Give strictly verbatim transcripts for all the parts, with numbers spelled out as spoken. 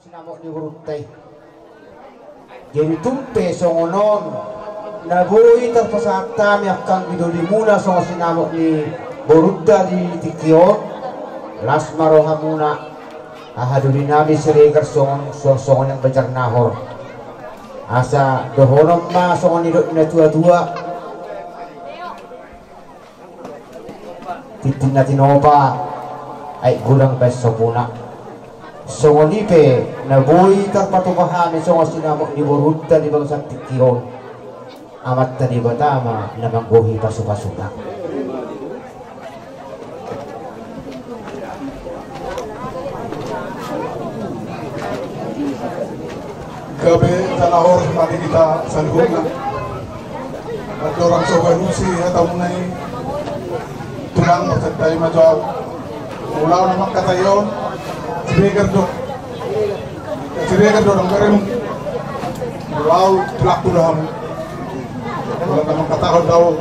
Sinamot ni borunta i. Jadi tung pe songon on na boi tarpasahat hami angka anggi dolimuna songon sinamot ni borunta di tingki on, las ma rohamuna. Aha doli nami Siregar songon, songon, songon yang banjar nahor. Asa dohonon ma songon nidok ni na tua-tua. Tintin na tinopa, aek godang baen sopona. Songon i pe na boi tarpatupa hami songon sinamot ni borunta di bagasan tingki on. Amanta Debata ma na manggohi pasu-pasuna. Gabe jala horas ma di hita saluhutna. Andorang so hualusi hatamuna i, tulang, marsantabi ma jo au. Molo au na mangkatai on, Siregar do. Siregar do nang beremu. Molo au tulangku do hamu. Molo na mangkatahon do au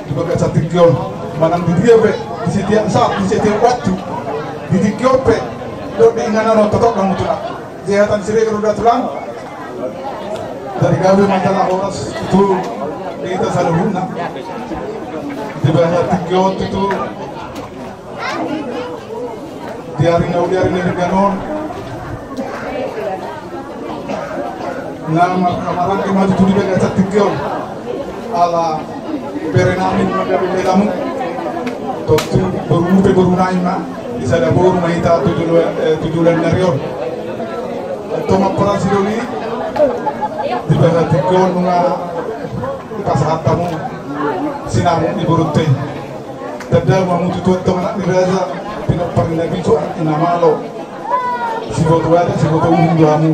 di bagasan tingki on, manang di dia pe, di setiap saat, di setiap waktu, di tingki on pe, dohot di inganan on, totop do hamu tulang. Sehatan Siregar do da tulang. Jadi gabe ma jala horas tu hita saluhutna. Di bagasan tingki on tutu. Di ari na uli, ari na denggan on, na marhamaranggi ma tutu di bagasan tingki on. Ala bere nami ma gabe bere hamu. Tontu borumu pe boru nami ma. Di sada boru ma hita tu jolo, eh, tu joloan ni ari on. Antong ma parasi doli. Di bagasan tingki on nunga dipasahat hamu sinamot ni borunta i. Tanda ma hamu tutu antong anak ni raja, pinompar ni na binso, anak ni na malo. Siboto adat, siboto uhum do hamu.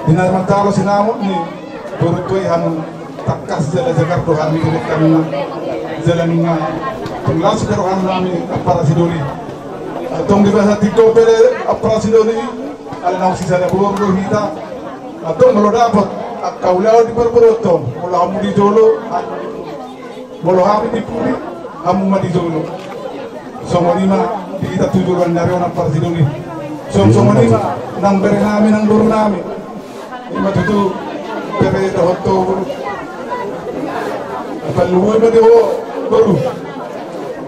Di na manjalo sinamot ni borunta i hamu, tangkas jala jagar do hami di dengganna. Jala nunga tung las pe roha nami, ampara sidoli. Antong di bagasan tingki on pe, ampara sidoli, ala naung sisada boru do hita. Antong molo dapot angka ulaon di parboruon, molo hamu di jolo, molo hami di pudi, hamu ma di jolo. Songon i ma di hita tu joloan ni ari on, ampara sidoli. Songon i ma nang bere nami, nang boru nami. I ma tutu bere dohot ho boru. Parlinggomi ma di ho boru.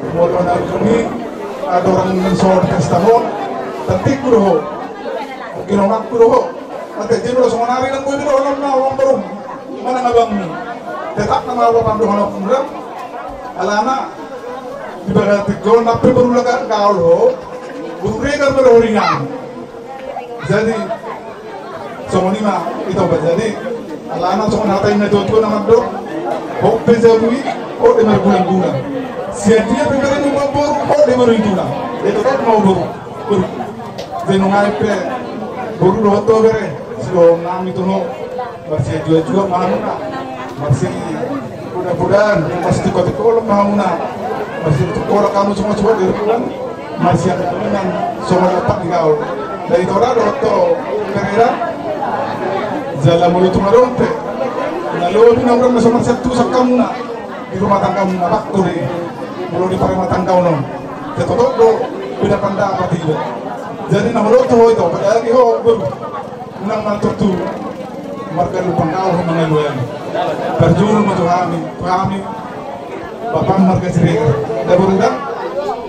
Molo na buni adong na so di pesta on, tantingku do ho. Ginomakku do ho. Mate jino songon ari nang boi do ho, nang na ho boru. Manang abangmu. Tetap nama abang do ho, nang boru. Alana di bagasan tingki on, na pe boru laga gaol ho, boru regar ma do ho ringan. Jadi songon i ma ito ba. Jadi alana songon hata ni na tuatua na mandok, hot pe jabu i, hot pe margulanggulang. Sian dia pe bere ni boru, hot pe boru i tulang. Ito kan mau boru. Boru. Jadi nung aek pe boru dohot ho bere, sidohonon nami tu ho. Marsiajuajua ma hamuna. Marsipodapodan, marsitikotiko ma hamuna. Marsitikotiko hamu songon suhat di rukunan. Marsiangkangan songon ompat di gaol. Dari tora dohot ho bere da. Jala molo tung adong pe na lobi na hurang na so marsiantusan hamuna di rumah tanggamuna, bakko do i. Molo di parumah tanggaon on, tetotop do beda pandapat iba. Jadi na molo tu ho ito, apalagi ho boru. Unang mantuk tu marga Lumban Gaol ho mangalualu. Parjolo ma tu hami, tu hami, bapam marga Siregar. Da boru da.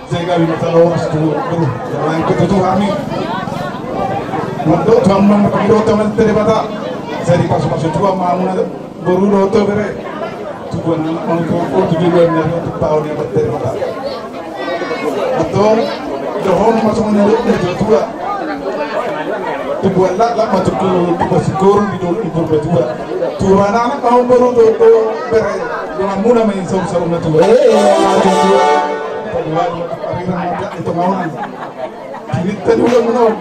Jadi gabe ma jala horas tu boru. Jala nang pe tutu hami mandok tu hamu, nang na pangidota ma tu Debata. Jadi pasupasu tu hamu, hamuna boru dohot ho bere. Tubuan anak ma tu ho, tu joloan ni ari on, tu paho ni amanta Debata. Antong dohonon ma songon na nidok ni na tuatua. Tubuan laklak ma tutu, tubuan singkoru di dolok ni Purbatua. Tubuan anak ma hamu boru dohot ho bere, donganmuna ma i saur-saur matua. Eh, iya, matua. Paduan ma tu arirang ma di tonga on. Dirinta ni ulaonmuna on,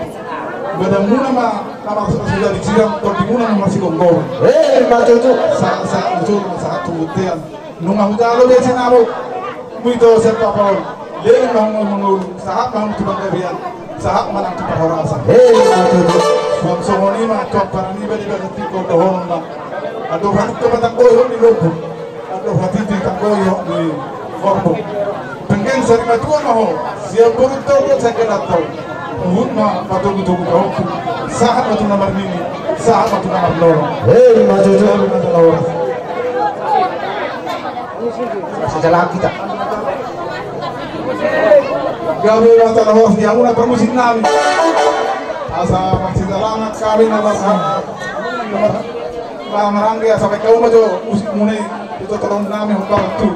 badanmuna ma na marsuda-suda di sirang, tondimuna ma marsigomgoman. Eh, ima tutu. Sahat-sahat ni solu ma sahat tu bontean. Nunga hujalo be sinamotmu ito sian papa on, leleng ma hamu mangolu, sahat ma hamu tu panggabean, sahat ma nang tu parhorasan. Eh, ima tutu. Suang songon i ma tu ampara niba di bagasan tingki on, dohonon ma. Andor hatiti ma tanggoi hot ni lombu. Andor hatiti tanggoi hot ni horbo. Pengge Tarima tua ma ho, sian borunta dohot sian inanta. Huhut ma patogutogu dohot. Sahat ma tu na marnini, sahat ma tu na marnono. Emma tutu. Emma tutu. Sajalang hita. Gabe ma tu na horas di hamuna parmusik nami. Asa marsijalangan hami na marha-, na marha-, Maranggi asa baen hamu ma jo musik muna i, tu toru nami hombar tu.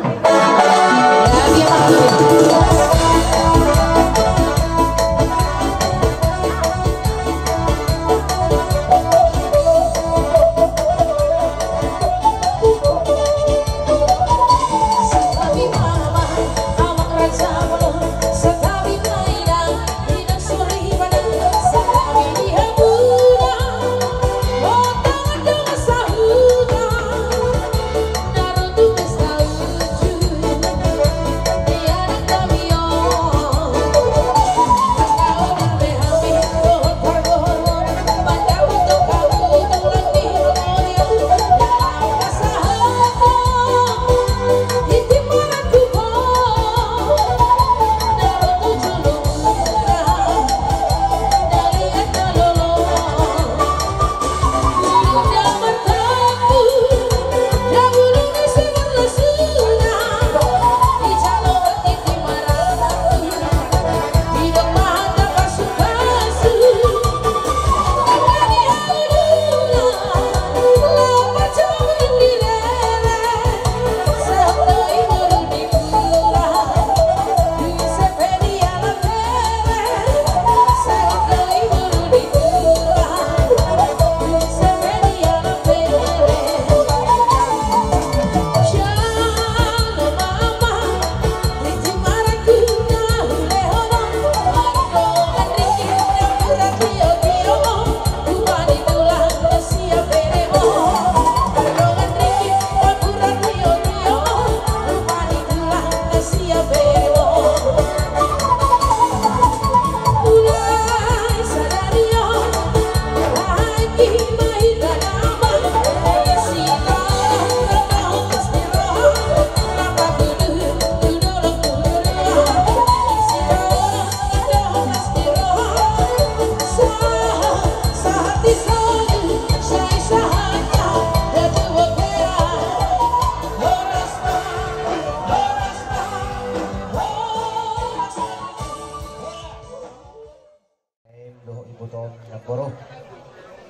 Em, dohot iboto nangkin boru.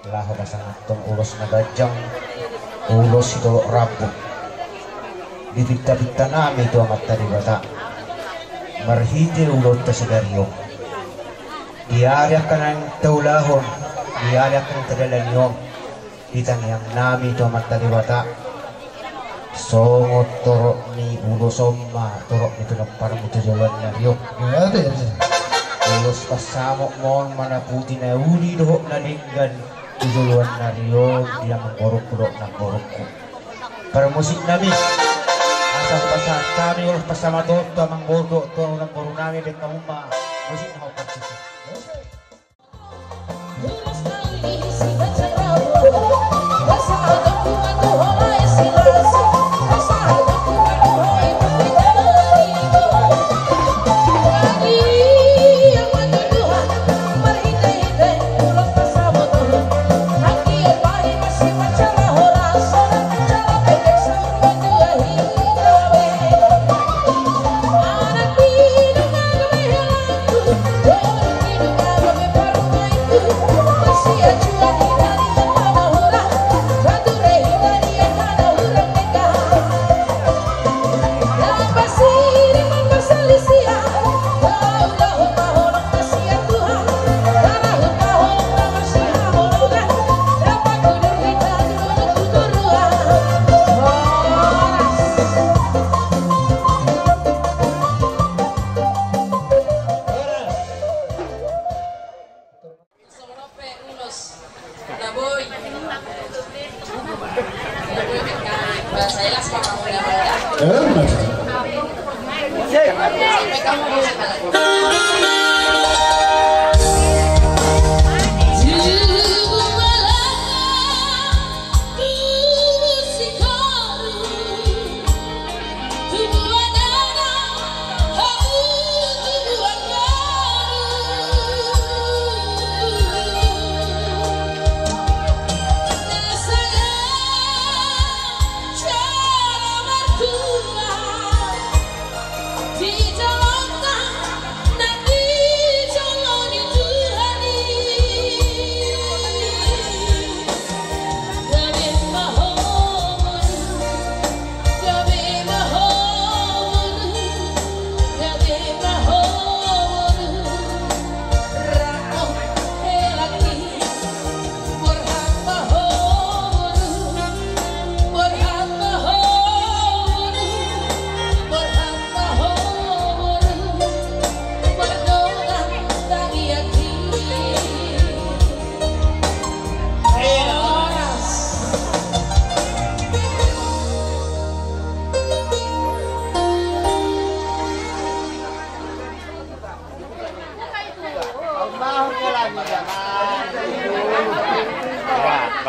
Laho pasahathon ulos na ganjang, ulos sitolop rambu. Dipintapinta nami tu Amanta Debata marhite ulaonta sadari on. Di ari angka na taulahon, di ari angka na tadalani on, di tangiang nami tu Amanta Debata, songon torop ni ulos on ma torop ni pinomparmu tu joloan ni ari on. Ulos pansamot ma on manaputi na uli dohot na denggan tu joloan ni ari on di amangborungku dohot namborungku. Parmusik nami, asa hupasahat hami ulos pansamot on tu amangboru dohot tu namboru nami, baen hamu ma musik na hombar tutu.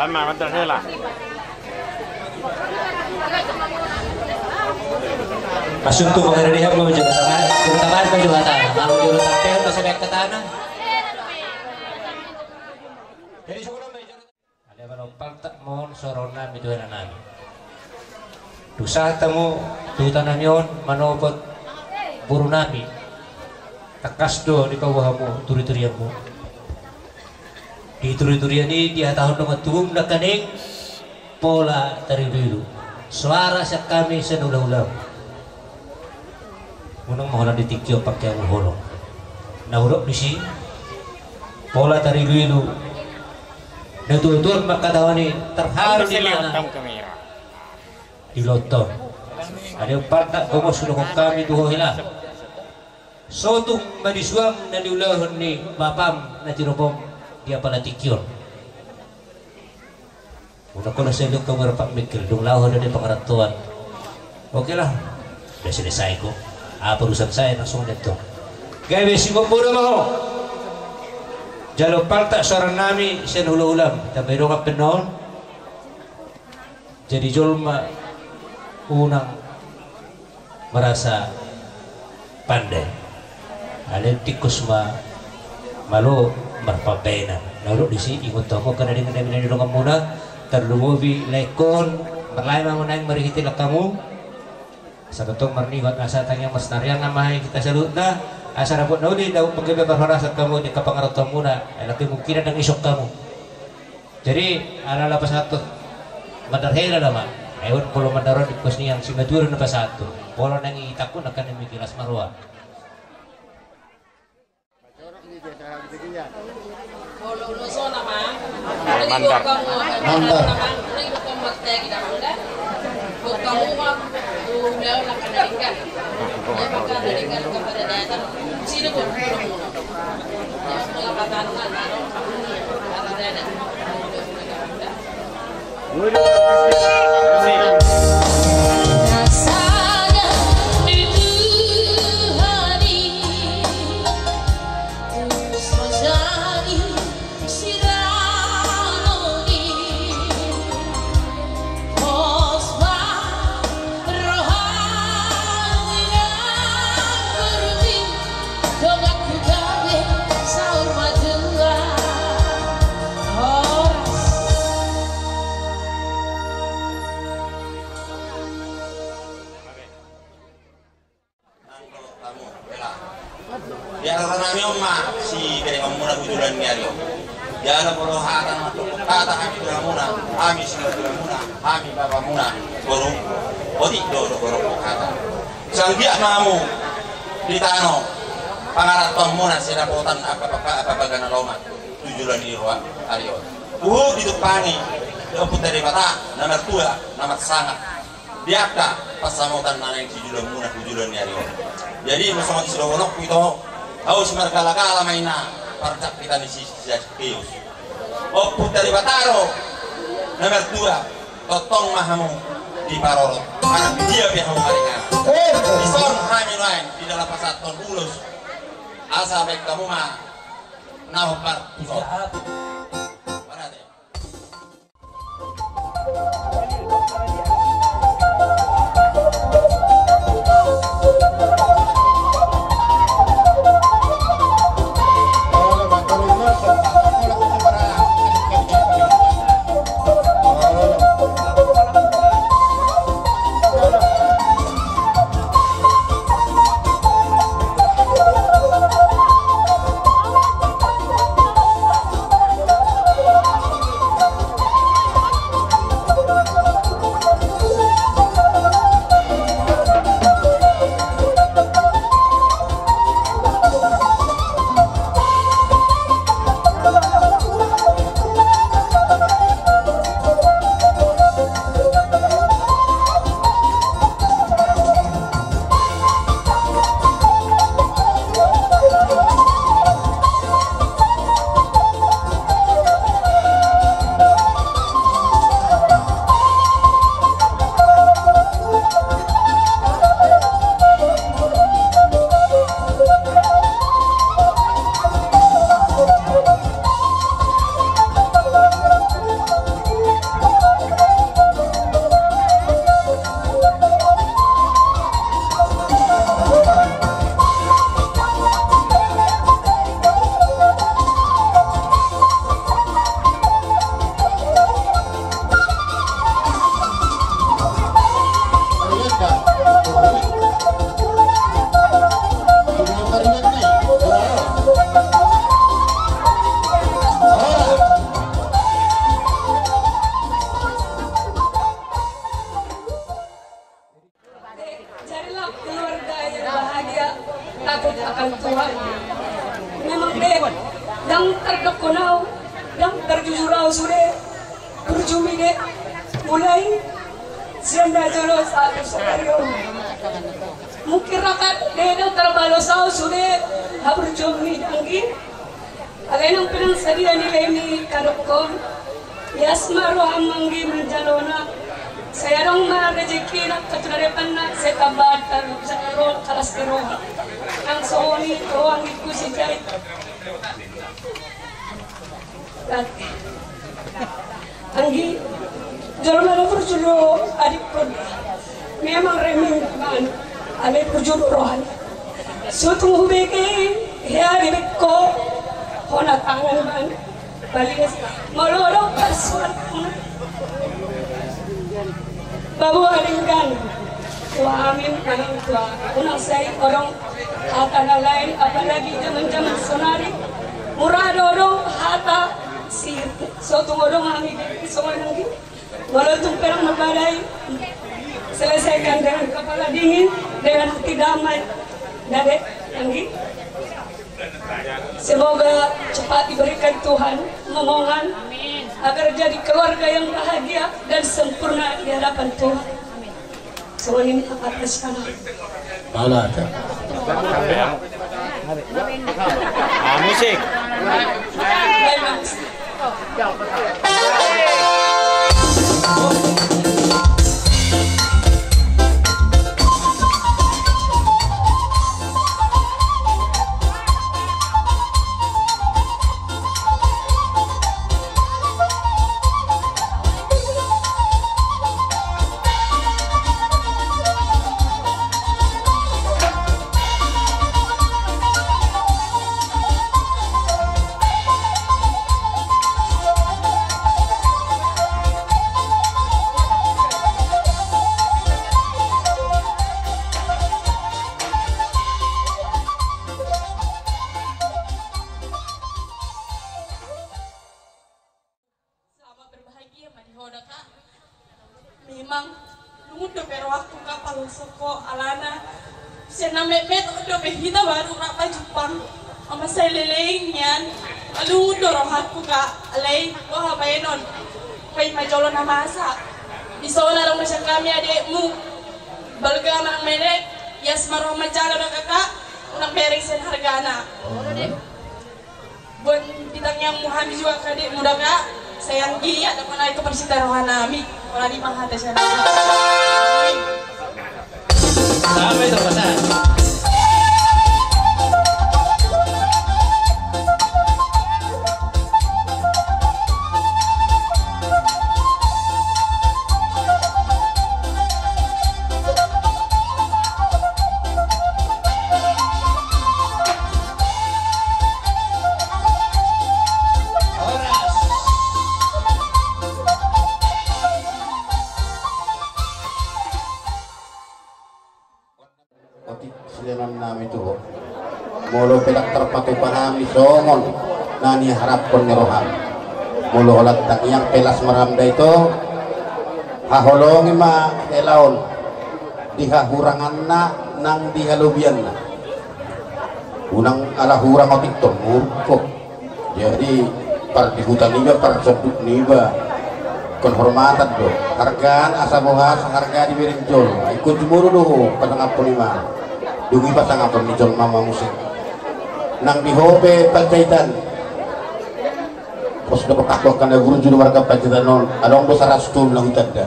Nah, mantap, hela. Pasuntu mengenai dia mau juru tangan, juru tangan, juru tangan. Mau juru tangan, ke sana, ke tanah. Jadi, sebelum Ale, molo Ompunta, mohon soronna mi tu inanami. Dung sahat hamu tu hutanami on manopot borunami, tangkas do dipaboa hamu turiturianmu. Di turiturian i dihatahon dongan tubum nangkaning pola tariluilu. Soara sian hami sian hulahulam. Unang ma holan di tingki on pangkeon holong. Na hudok disi, pola tariluilu. Na tuatua mangkatahon i, terharu di mana? Di lontong. Ale Ompunta, gomos do hami tu ho hela. Sotung ma di suang na niulahon ni bapam na tiropom di apala tingki on. Unang holan sai dok kamu rapat mikir, dung laho do di pangarantoan. Oke lah. Udah selesai kok. Apa urusan saya langsung dentong. Gabe singombo do ma ho. Jalo Ompunta soarannami sian hulahulam. Tamba i dongan pe na on. Jadi jolma unang merasa pandai. Alai tingkos ma malo marpambahenan. Na hudok disi, ingot hamu angka na denggan nami na nidonganmuna, tarlumobi laengkon, marlae ma hamu naeng marhite langkamu. Asa tongtong marningot, asa tangiang marsinariang ma hita saluhutna, asa dapot na uli, dapot panggabean parhorasan hamu di angka pangarantoanmuna, ai lam kemungkinan ndang isok hamu. Jadi, ala na pasahathon mandar hela nama. Ewan, molo mandar on di pos nian, simatua do na pasahathon. Molo nang i tangkun angka na miki las maroa. Mandar. Mandar. Di hata nami on ma sidaingonmuna tu joloan ni ari on. Jala molo hata na mandok hata hami tu hamuna, hami simatua muna, hami bapamuna, boru, otik do dohonon hata. Sai anggiat ma hamu di tano pangarantoanmuna sai dapotan angka papa-, apa bagana lomak tu joloan ni ari on. Huhut ditumpangi Ompunta Debata na martua, na marsangap. Di angka pansamotan na naeng sijoloanmuna tu joloan ni ari on. Jadi, molo songon i sidohononku ito, ahu simargalagala ma inna parjangkitan ni si, si Zakeus. Ompunta Debata do na martua, tongtong ma hamu diparorot. Manang dia pe hamu maringanan. Dison hami nuaeng di dalan pasahathon ulos. Asa baen hamu ma na hombar tu son. Parate. Takut akan Tuhan. Memang de, ndang tardok hon au, ndang tarjujur au sude. Burju mi de, mulai sian na jolo sahat tu sadari on. Mungkin raka de ndang tarbalos au sude haburjuon mi, anggi. Alai nang pe ndang sadia nilai ni tadokhon. Ias ma roham, anggi, manjalona. Sai adong ma rejeki na tu na depanna, sai tamba tarus ro kalas ni roha. Nang songon i ho, anggingku, sijai. Anggi, jolma na burju do, adingkon. Memang remeng, bang, alai burju do rohana. So tung hubege hea dibaen ho, hona tangan, bang. Balias, molo adong pasuan, babo, adinggan. Tua hami, manang tua, unang sai adong hata na lain, apalagi jaman-jaman sonari. Mura do adong hata si, so tung adong hami di songon, anggi. Molo tung perang marbadai, selesaikan dengan kepala dingin, dengan hati damai. Nah, de, anggi. Semoga cepat diberikan Tuhan momongan, agar jadi keluarga yang bahagia dan sempurna di hadapan Tuhan. Songon i ma, anggi. Mana ada? Ah, musik. Selamat berbahagia ma di ho da, Kak. Memang lungun dope rohangku, Kak, paloshon ho, alana sian na metmet on dope hita baru rap pajumpang. Mansai leleng nian, lungun do rohangku, Kak. Alai boha baenon, paima jolo na masa. Dison adong do sian hami adekmu, balga manang menek, ias ma roha manjalo da, Kak. Unang bereng sian hargana. Buat di tangiangmu hami juga, adekmu da, Kak. Sai anggiat dapot nai tu parsita rohanami. Ora di panghata sian. Sampai tu pasan. Otik sileman nami tu ho. Molo pe dang tarpatupa hami songon na niharapkon ni roham, molo holan tangiang pe las ma roham da, ito, haholongi ma hela on di hahuranganna nang di halobianna. Unang ala hurang otik, tor muruk ho. Jadi pardihuta niba, parsonduk niba, penghormatan do. Hargaan asa boha, asa harga dibereng jolma. Ingkon jumolo do ho pasangaphon i ma. Dung i pasangaphon ni jolma ma muse. Nang di ho pe Panjaitan, pos do pekak tu angka na burju di marga Panjaitan on, adong do saratus tolu na hutanda.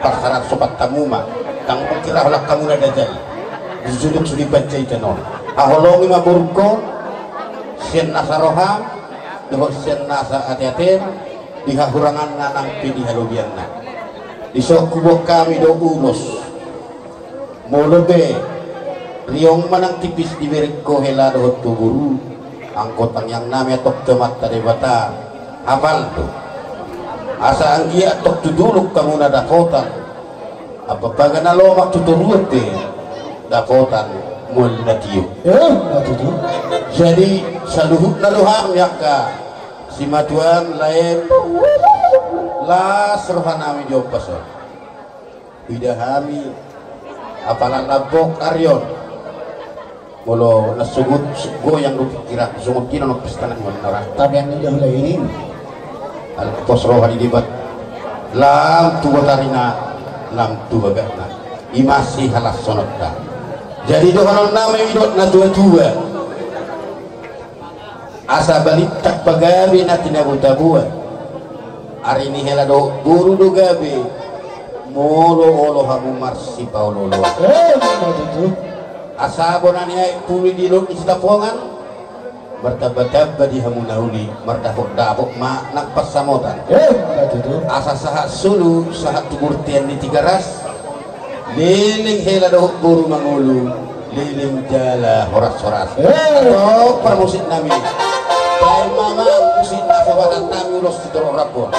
Parsaratusopat hamu ma, ndang mungkin ra holan hamu na dajal. Di sudut sudi Panjaitan on. Haholongi ma borungkon, sian nasa roham dohot sian nasa ateatem, di hahuranganna nang pe di halobianna. Dison huboan hami do ulos. Molo pe riong manang tipis dibereng ho hela dohot tu boru, anggo tangiangnami antong tu Amanta Debata, hapal do. Asa anggiat antong tu dolok hamu na dapotan, ampa baga na lomak tu toruan pe dapotan mual na tio. Eh, na tio. Jadi saluhutna do hami angka simatuan laem, las rohanami di ombas on. Huida hami apala lambok ari on. Molo na sogot goyang do pikiran, songon dia na pesta na nion nara. Tapi yang indah lah ini. Alak pos roha di debat. Lam tu botarina, lam tu bagakna. Imasi halas sononta. Jadi dohonon nama idok na tua-tua. Asa balintang pagabe na tinabu-tabuan. Ari ni hela dohot boru do gabe. Molo olo hamu marsipaolo-oloan. Eh, betul. Asa bona ni aek puli di lot ni Sitapongan. Martamba-tamba di hamu na uli, mardapot-dapot ma nang pansamotan. Eh, betul. Asa sahat solu, sahat tu bortean ni Tigaras. Leleng hela dohot boru mangolu, leleng jala horas-horas. Eh. Atau parmusik nami. Baen ma musik na sobahan nami ulos tu torop rambu.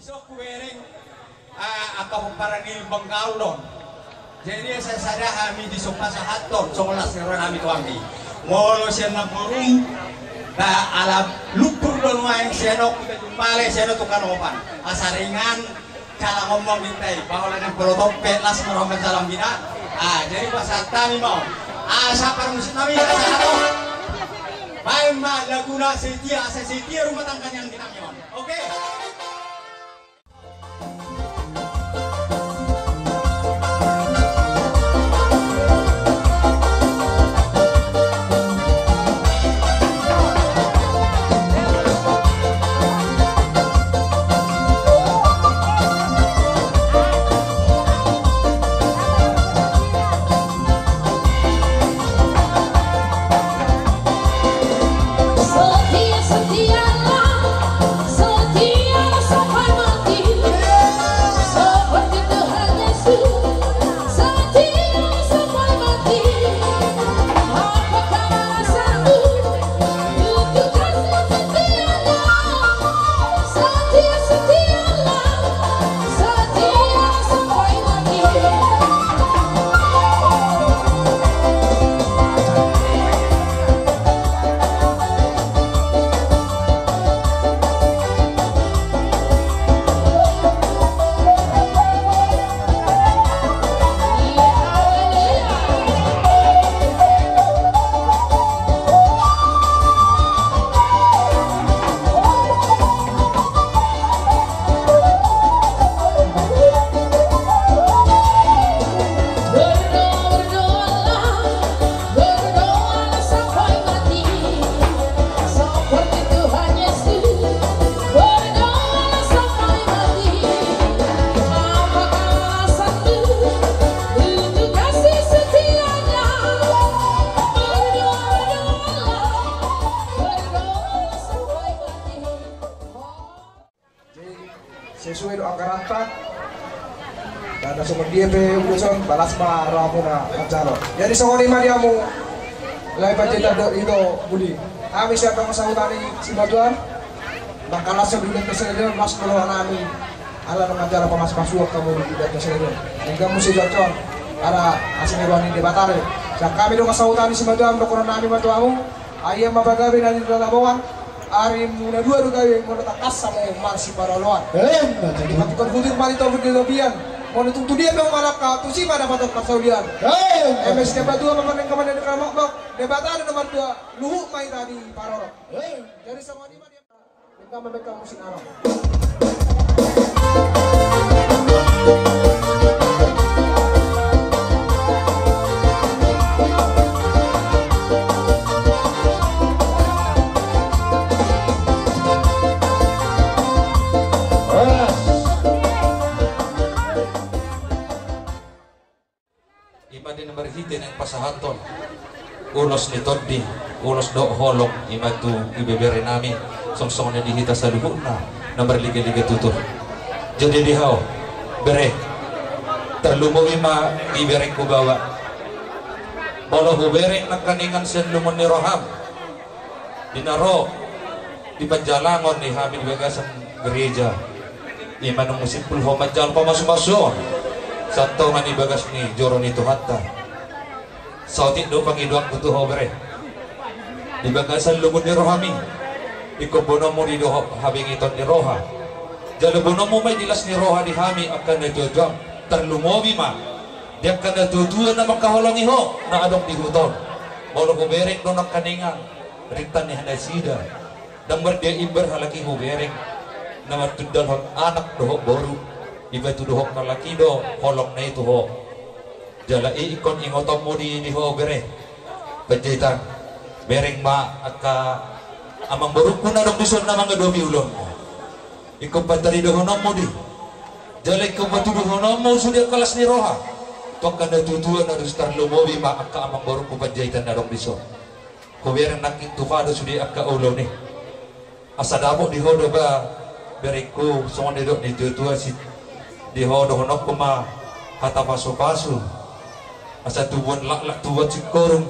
Dison hubereng, ah, angka pomparan ni Lumban Gaol on. Jadi, sai sada hami dison pasahathon songon las ni roha nami tu hami. Molo sian namborum, ba ala lumpur do nuaeng sian on tu Tanjung Balai, sian on tu Kanopan. Asa ringan, jala ngomong ninta i, ba holan namboru Tompet las ma roha manjalo anggi na. Ah, jadi pasahat hami ma on. Asa parmusik nami, asa halo. Baen ma laguna Setia, asa setia rumah tangga ni anggi nami on. Oke. Jadi, sesuai do anggaranta. Dan songon dia pe ulos on, balas ma rohamuna manjalo. Jadi songon i ma di hamu. Lae panjaitan dohot ito, Budi. Hami sian dongan sahuta ni simatuam. Nang kalas on di udan na saleleng, las ma roha nami. Ala na manjalo pamas-pasuon hamu di udan na saleleng. Denggan muse jo on. Ala asi ni roha ni Debata do i. Sian hami dongan sahuta ni simatuam, dohonon nami ma tu hamu. Ai ima pagabe na di Tabongan, ari muna dua do gabe molo tangkas hamu marsiparoloan. Emma tutu. Dipatukar hutur ma di tobu di lobian, molo tung tu dia pe hamu mangalangka, tusi ma dapotan parsaulian. Emma tutu. Eme setiap batua ma panengka, manengka mokmok, Debata do na martua, luhut ma hita diparorot. Jadi songon i ma dia. Ima di na marhite naeng pasahathon ulos ni tondi, ulos dohot holong, ima tu ibebere nami, songon songon i di hita saluhutna na marliga-liga tutur. Jadi di ho, bere, tarlumobi ma di berengku baoa. Molo hubereng nangkaningan sian lungun ni roham, di na ro di panjalangon ni hami di bagasan gereja, ima nunga simpul ho manjalo pamasu-masuon sian tonga ni bagas ni joro ni Tuhanta. Saotik do pangidoanku tu ho, bere. Di bagasan lungun ni rohami, ingkon boanonmu do i dohot habengeton ni roha. Jala boanonmu ma i di las ni roha di hami angka natuatuam, tarlumobi ma di angka natuatua na mangkaholongi ho na adong di huta on. Molo hubereng do nangkaningan rinta ni nasida, ndang mardia imbar halak i hubereng na martundalhon anak dohot boru, diboto dohot halak i do holongna i tu ho. Jala i ingkon ingotonmu di, di ho, bere. Panjaitan, bereng ma angka amangborungku na adong dison na mangadopi ulaonmu. Ingkon pataridohononmu do i. Jala ingkon patuduhononmu sude angka las ni roha tu angka natuatua na dos, tarlumobi ma angka amangborungku Panjaitan na adong dison. Hubereng nangkin tu ho do sude angka ulaon i. Asa dapot di ho do ba, berengku, songon na nidok ni tuatua, si di ho dohononku ma hata pasupasu. Asa tubuan laklak, tubuan singkoru,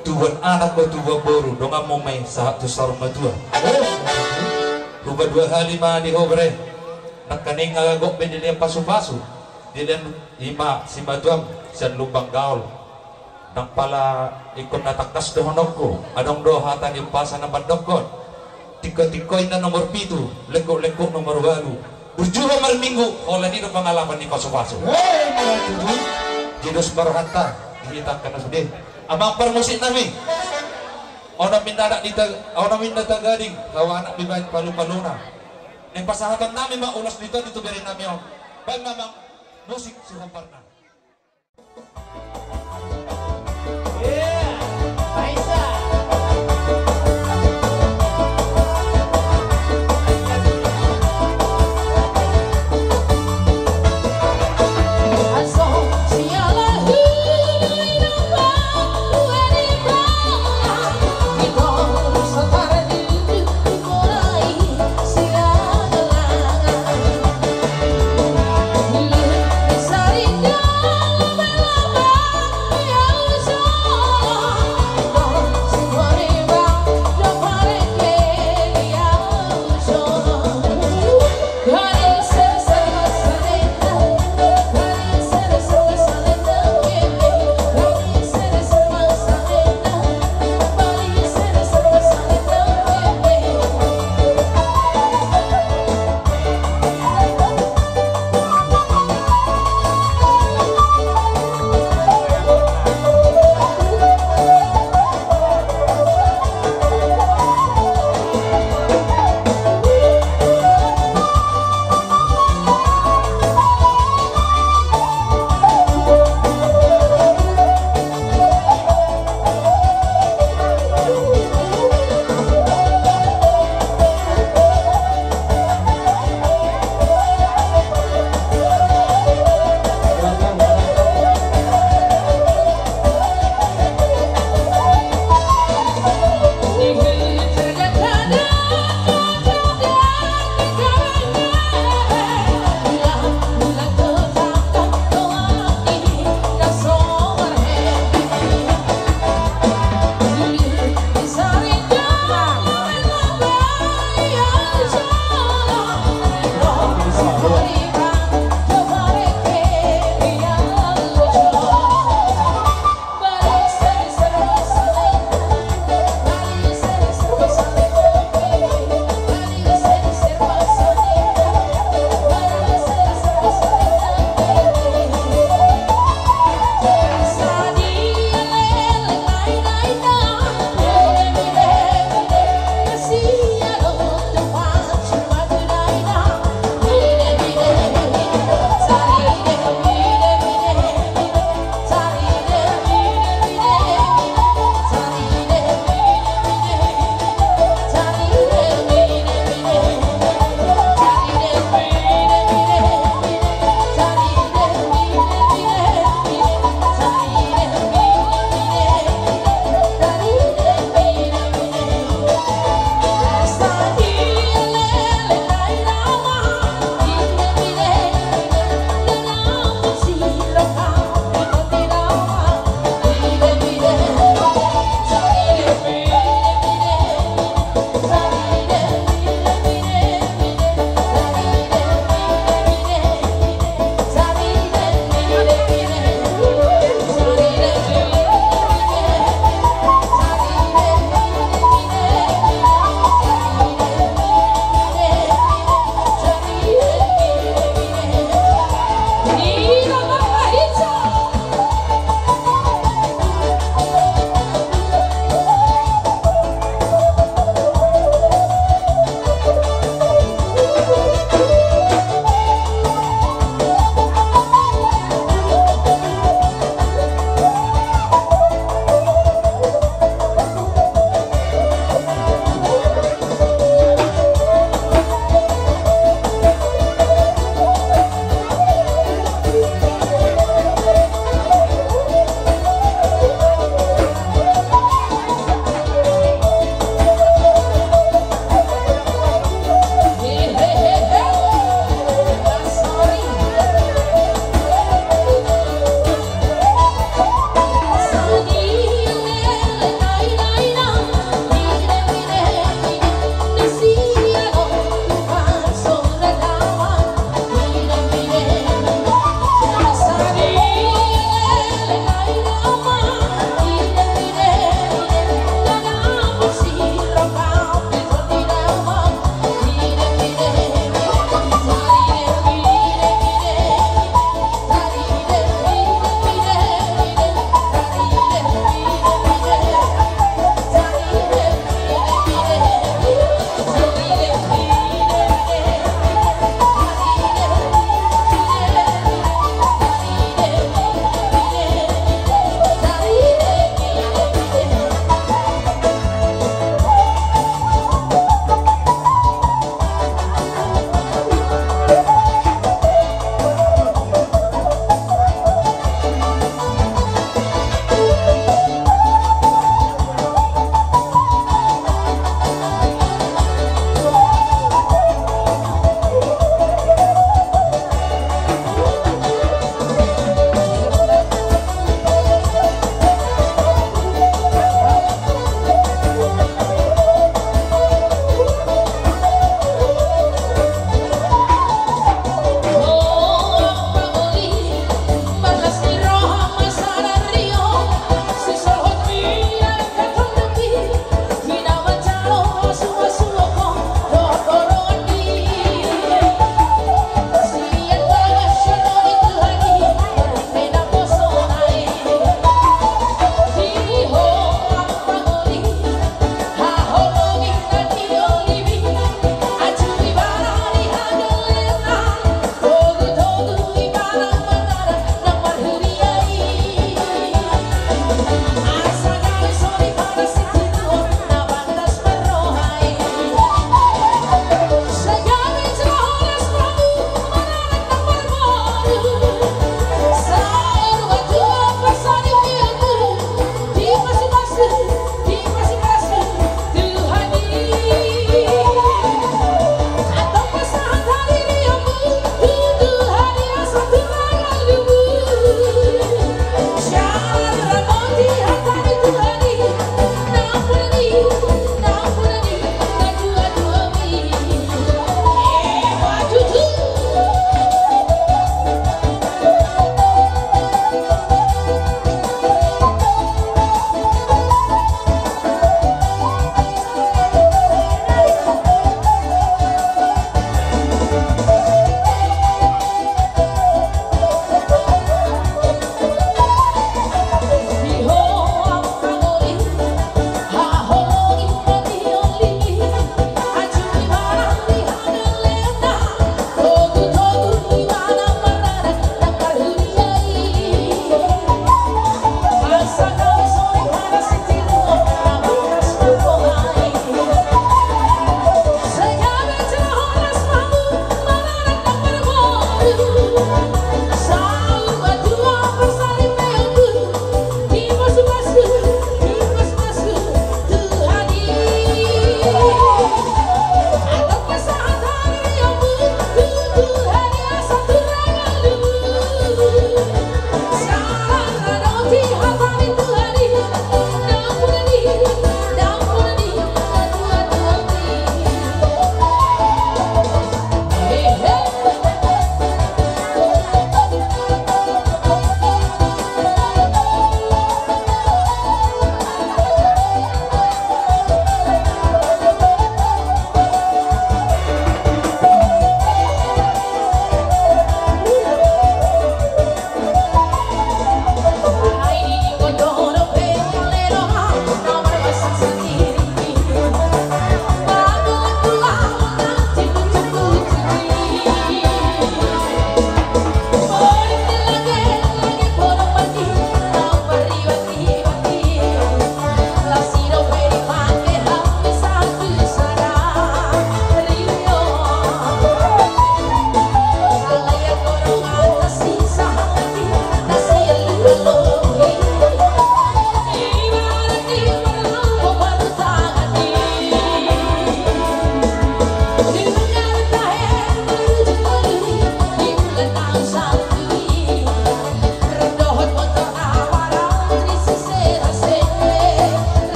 tubuan anak dohot tubuan boru, donganmu ma i sahat tu saur matua. Hupadua hali ma di ho, bere. Nangkaning gok be dilean pasupasu, dilean ima simatuam sian lumbang gaol. Ndang pala ingkon na tangkas dohononku, adong do hata ni umpasa na mandokkon: Tingko-tingko inna nomor pitu, lengkok-lengkok nomor ualu. Burju ho marminggu, holan i do pangalapan ni pasu-pasu. Hei, mauliate. Jadi dos ma rohanta di hita angka na sude. Amang parmusik nami. Onom inna anak ni ta-, onom inna tagading, dua anak dibaen palu-paluna. Naeng pasahaton nami ma ulos ni tondi tu bere nami on. Baen ma amang musik sihomparna.